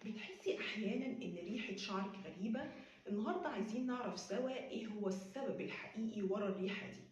بتحسي أحيانًا إن ريحة شعرِك غريبة؟ النهارده عايزين نعرف سوا إيه هو السبب الحقيقي ورا الريحة دي.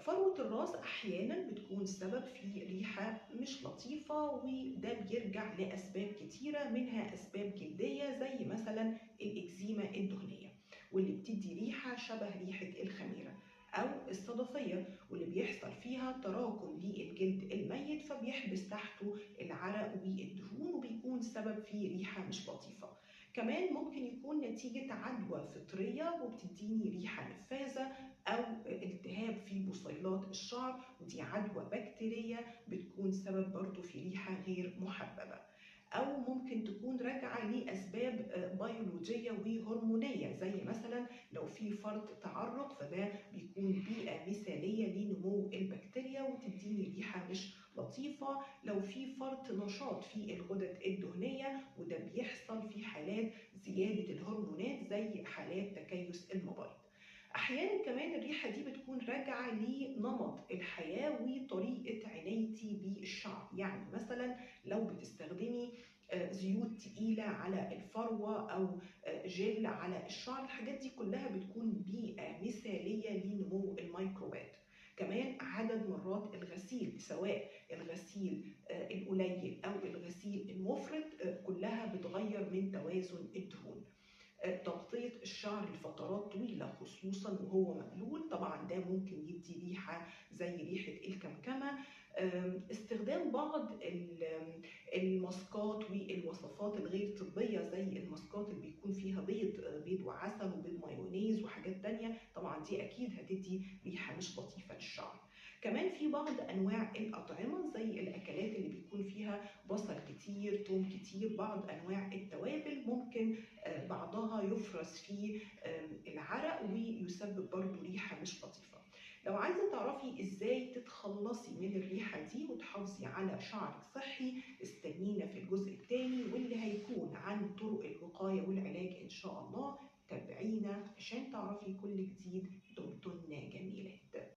فروة الراس أحيانًا بتكون سبب في ريحة مش لطيفة، وده بيرجع لأسباب كتيرة منها أسباب جلدية زي مثلًا الإكزيما الدهنية، واللي بتدي ريحة شبه ريحة الخميرة، أو الصدفية واللي بيحصل فيها تراكم للجلد الميت فبيحبس تحته العرق والدهون وبيكون سبب في ريحة مش لطيفة. كمان ممكن يكون نتيجة عدوى فطرية وبتديني ريحة نفاذة، أو التهاب في بصيلات الشعر ودي عدوى بكتيرية بتكون سبب برضو في ريحة غير محببة. أو ممكن تكون راجعة لأسباب بيولوجية وهرمونية، زي مثلا لو في فرط تعرق فده بيكون بيئة مثالية لنمو البكتيريا وتديني ريحة مش لطيفة. لو في فرط نشاط في الغدد الدهنية وده بيحصل في حالات زيادة الهرمونات زي حالات تكيس المبايض. أحيانا كمان الريحة دي بتكون راجعة لنمط الحياة وطريقة عنايتي بالشعر، يعني مثلا لو بتستخدمي زيوت تقيلة على الفروة أو جل على الشعر، الحاجات دي كلها بتكون بيئة مثالية لنمو الميكروبات. كمان عدد مرات الغسيل، سواء الغسيل القليل أو الغسيل المفرط، كلها بتغير من توازن الدهون. تغطية الشعر لفترات طويلة خصوصا وهو مبلول طبعا ده ممكن يدي ريحة زي ريحة الكمكمة. استخدام بعض الماسكات والوصفات الغير طبية زي الماسكات اللي بيكون فيها بيض وعسل وبيض مايونيز وحاجات تانية، طبعا دي أكيد هتدي ريحة مش لطيفة للشعر. كمان في بعض أنواع الأطعمة زي الأكلات اللي بيكون فيها بصل كتير، توم كتير، بعض أنواع التوابل ممكن بعضها يفرز في العرق ويسبب برضو ريحة مش لطيفة. لو عايزة تعرفي إزاي تتخلصي من الريحة دي وتحافظي على شعرك صحي، استنينا في الجزء الثاني واللي هيكون عن طرق الوقاية والعلاج إن شاء الله. تابعينا عشان تعرفي كل جديد. دمتن جميلات.